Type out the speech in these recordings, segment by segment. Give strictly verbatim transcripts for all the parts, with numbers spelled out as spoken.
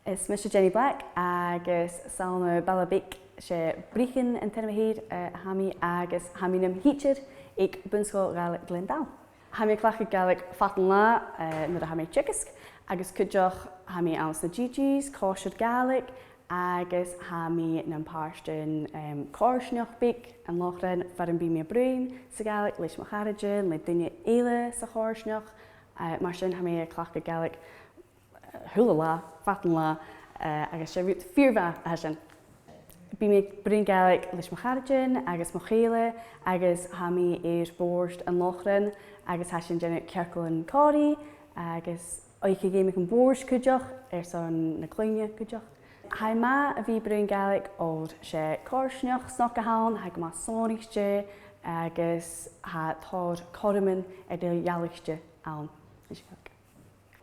Is mise Jenny Black agus 's ann à baile beag, 's e Brechin an t-ainm a th' air, eh, a tha mi agus tha mi nam thidsear aig Bun-sgoil Ghàidhlig Ghlendale. Tha mi a' cleachdadh Gàidhlig fad an latha, eh, nuair a tha mi a' teagasg, agus cuideachd tha mi anns na G Gs, còisir Gàidhlig, agus tha mi nam pàirt den, em, coimhearsnachd bheag, An Lòchran, far am bi mi a' bruidhinn sa Ghàidhlig leis mo charaidean, le daoine eile sa choimhearsnachd, eh, mar sin tha mi a' cleachdadh Gàidhlig a h-uile latha, fad an latha, eh, agus 's e rud fìor mhath a tha sin. Bidh mi a' bruidhinn Gàidhlig leis mo charaidean agus mo chèile, agus tha mi air bòrd An Lòchrain, agus tha sinn a' dèanamh cearcallan còmhraidh, agus oidhche gheamaichean bòrd cuideachd, airson na cloinne cuideachd. Tha e math a bhith a' bruidhinn Gàidhlig oir 's e coimhearsnachd snog a th' ann, tha e gu math sònraichte, agus tha tòrr chothroman eadar-dhealaichte ann.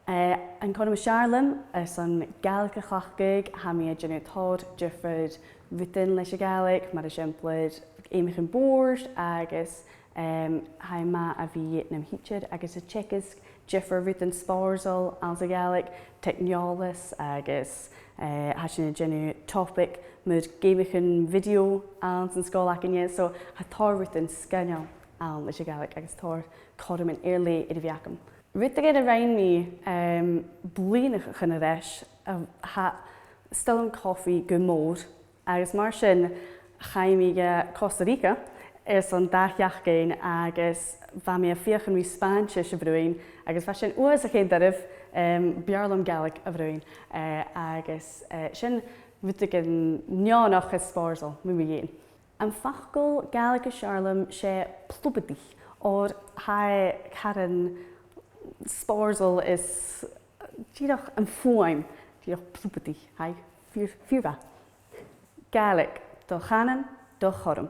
Eh, an cothrom as fheàrr leam, airson Gàidhlig a chleachdadh, tha mi a' dèanamh tòrr diofar rudan leis a' Ghàidhlig, mar eisimpleir, geamaichean bòrd agus, em, tha e math a bhith nam thidsear agus a' teagasg diofar rudan spòrsail anns a' Ghàidhlig, teicneòlas agus, eh, tha sinn a' dèanamh topic mu dheidhinn geamaichean video anns an sgoil againne, so tha tòrr rudan sgoinneil ann leis a' Ghàidhlig agus tòrr chothroman air leth air a bhith agam. Rud a rinn mi, em, bliadhnaichean air ais, a, tha, 's toil leam coffee gu mòr, agus mar sin chaidh mi gu Costa Rica airson dà sheachdain agus bha mi a' feuchainn ri Spàinntis a bhruidhinn, agus bha sin uabhasach doirbh, em, b' fheàrr leam Gàidhlig a bhruidhinn, eh, agus, eh, sin rud a rinn mi neònach is spòrsail mu mo dheidhinn. Am facal Gàidhlig as fheàrr leam, 's e plubadaich, oir tha e caran spòrsail is dìreach am fuaim, dìreach plubadaich, tha e fìor, fìor mhath. Gàidhlig, do chànan, do chothrom.